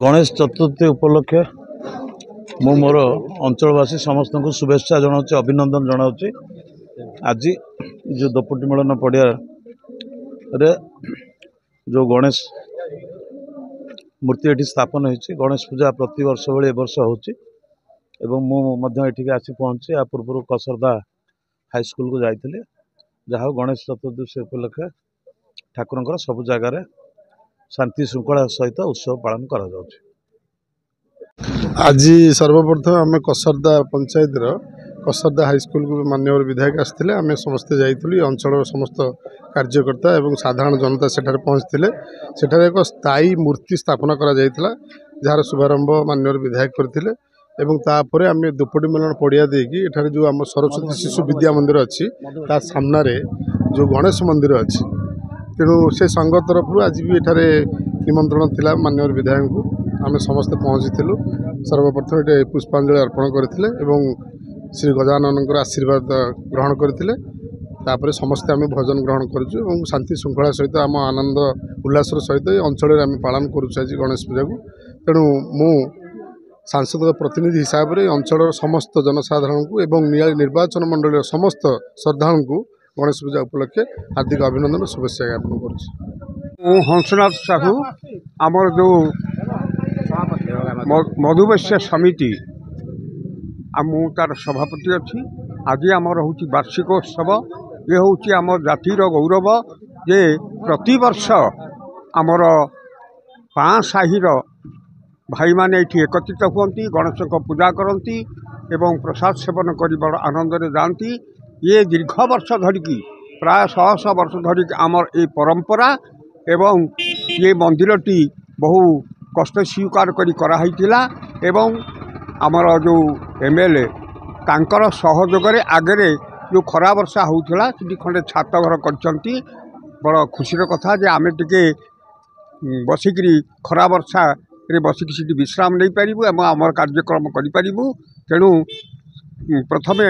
ଗଣେଶ ଚତୁର୍ଥୀ ଉପଲକ୍ଷେ ମୁଁ ମୋର ଅଞ୍ଚଳବାସୀ ସମସ୍ତଙ୍କୁ ଶୁଭେଚ୍ଛା ଜଣାଉଛି, ଅଭିନନ୍ଦନ ଜଣାଉଛି। ଆଜି ଯେଉଁ ଦୋପଟି ମେଳନ ପଡ଼ିଆରେ ଯେଉଁ ଗଣେଶ ମୂର୍ତ୍ତି ଏଠି ସ୍ଥାପନ ହେଇଛି, ଗଣେଶ ପୂଜା ପ୍ରତିବର୍ଷ ଭଳି ଏ ବର୍ଷ ହେଉଛି ଏବଂ ମୁଁ ମଧ୍ୟ ଏଠିକି ଆସି ପହଞ୍ଚି ଆ ପୂର୍ବରୁ କସରଦା ହାଇସ୍କୁଲକୁ ଯାଇଥିଲି। ଯାହା ହଉ, ଗଣେଶ ଚତୁର୍ଦ୍ଦଶୀ ଉପଲକ୍ଷେ ଠାକୁରଙ୍କର ସବୁ ଜାଗାରେ ଶାନ୍ତି ଶୃଙ୍ଖଳା ସହିତ ଉତ୍ସବ ପାଳନ କରାଯାଉଛି। ଆଜି ସର୍ବପ୍ରଥମେ ଆମେ କସରଦା ପଞ୍ଚାୟତର କସରଦା ହାଇସ୍କୁଲକୁ ମାନ୍ୟବର ବିଧାୟକ ଆସିଥିଲେ, ଆମେ ସମସ୍ତେ ଯାଇଥିଲୁ। ଏ ଅଞ୍ଚଳର ସମସ୍ତ କାର୍ଯ୍ୟକର୍ତ୍ତା ଏବଂ ସାଧାରଣ ଜନତା ସେଠାରେ ପହଞ୍ଚିଥିଲେ। ସେଠାରେ ଏକ ସ୍ଥାୟୀ ମୂର୍ତ୍ତି ସ୍ଥାପନ କରାଯାଇଥିଲା, ଯାହାର ଶୁଭାରମ୍ଭ ମାନ୍ୟବର ବିଧାୟକ କରିଥିଲେ। ଏବଂ ତାପରେ ଆମେ ଦୋପଟି ମେଳନ ପଡ଼ିଆ ଦେଇକି ଏଠାରେ ଯେଉଁ ଆମ ସରସ୍ୱତୀ ଶିଶୁ ବିଦ୍ୟା ମନ୍ଦିର ଅଛି, ତା ସାମ୍ନାରେ ଯେଉଁ ଗଣେଶ ମନ୍ଦିର ଅଛି, ତେଣୁ ସେ ସଂଘ ତରଫରୁ ଆଜି ବି ଏଠାରେ ନିମନ୍ତ୍ରଣ ଥିଲା ମାନ୍ୟବର ବିଧାୟକଙ୍କୁ। ଆମେ ସମସ୍ତେ ପହଞ୍ଚିଥିଲୁ। ସର୍ବପ୍ରଥମେ ଏଠି ପୁଷ୍ପାଞ୍ଜଳି ଅର୍ପଣ କରିଥିଲେ ଏବଂ ଶ୍ରୀ ଗଜାନନଙ୍କର ଆଶୀର୍ବାଦ ଗ୍ରହଣ କରିଥିଲେ। ତାପରେ ସମସ୍ତେ ଆମେ ଭୋଜନ ଗ୍ରହଣ କରୁଛୁ ଏବଂ ଶାନ୍ତି ଶୃଙ୍ଖଳା ସହିତ ଆମ ଆନନ୍ଦ ଉଲ୍ଲାସର ସହିତ ଏ ଅଞ୍ଚଳରେ ଆମେ ପାଳନ କରୁଛୁ ଆଜି ଗଣେଶ ପୂଜାକୁ। ତେଣୁ ମୁଁ ସାଂସଦ ପ୍ରତିନିଧି ହିସାବରେ ଅଞ୍ଚଳର ସମସ୍ତ ଜନସାଧାରଣଙ୍କୁ ଏବଂ ନିଆଳି ନିର୍ବାଚନ ମଣ୍ଡଳୀର ସମସ୍ତ ଶ୍ରଦ୍ଧାଳୁଙ୍କୁ ଗଣେଶ ପୂଜା ଉପଲକ୍ଷେ ହାର୍ଦ୍ଦିକ ଅଭିନନ୍ଦନ, ଶୁଭେଚ୍ଛା ଜ୍ଞାପନ କରୁଛି। ମୁଁ ହଂସନାଥ ସାହୁ। ଆମର ଯେଉଁ ମଧୁବୈଶ୍ୟ ସମିତି, ଆଉ ମୁଁ ତା'ର ସଭାପତି ଅଛି। ଆଜି ଆମର ହେଉଛି ବାର୍ଷିକ ଉତ୍ସବ। ଏ ହେଉଛି ଆମ ଜାତିର ଗୌରବ ଯେ ପ୍ରତିବର୍ଷ ଆମର ପାଁ ସାହିର ଭାଇମାନେ ଏଇଠି ଏକତ୍ରିତ ହୁଅନ୍ତି, ଗଣେଶଙ୍କ ପୂଜା କରନ୍ତି ଏବଂ ପ୍ରସାଦ ସେବନ କରି ବଡ଼ ଆନନ୍ଦରେ ଯାଆନ୍ତି। ଇଏ ଦୀର୍ଘ ବର୍ଷ ଧରିକି, ପ୍ରାୟ ଶହ ଶହ ବର୍ଷ ଧରିକି ଆମର ଏ ପରମ୍ପରା। ଏବଂ ଏ ମନ୍ଦିରଟି ବହୁ କଷ୍ଟ ସ୍ୱୀକାର କରି କରାହେଇଥିଲା ଏବଂ ଆମର ଯେଉଁ ଏମ୍ ଏଲ୍ ଏ ତାଙ୍କର ସହଯୋଗରେ ଆଗରେ ଯେଉଁ ଖରା ବର୍ଷା ହେଉଥିଲା, ସେଠି ଖଣ୍ଡେ ଛାତ ଘର କରିଛନ୍ତି। ବଡ଼ ଖୁସିର କଥା ଯେ ଆମେ ଟିକେ ବସିକିରି ଖରା ବର୍ଷାରେ ବସିକି ସେଠି ବିଶ୍ରାମ ନେଇପାରିବୁ ଏବଂ ଆମର କାର୍ଯ୍ୟକ୍ରମ କରିପାରିବୁ। ତେଣୁ ପ୍ରଥମେ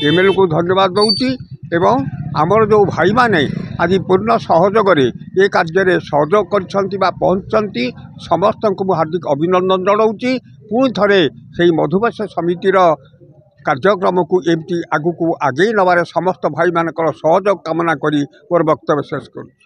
ଏମ୍ଏଲ୍ଏକୁ ଧନ୍ୟବାଦ ଦେଉଛି ଏବଂ ଆମର ଯେଉଁ ଭାଇମାନେ ଆଜି ପୂର୍ଣ୍ଣ ସହଯୋଗରେ ଏ କାର୍ଯ୍ୟରେ ସହଯୋଗ କରିଛନ୍ତି ବା ପହଞ୍ଚିଛନ୍ତି, ସମସ୍ତଙ୍କୁ ମୁଁ ହାର୍ଦ୍ଦିକ ଅଭିନନ୍ଦନ ଜଣାଉଛି। ପୁଣି ଥରେ ସେଇ ମଧୁବୈଶ୍ୟ ସମିତିର କାର୍ଯ୍ୟକ୍ରମକୁ ଏମିତି ଆଗକୁ ଆଗେଇ ନେବାରେ ସମସ୍ତ ଭାଇମାନଙ୍କର ସହଯୋଗ କାମନା କରି ମୋର ବକ୍ତବ୍ୟ ଶେଷ କରୁଛି।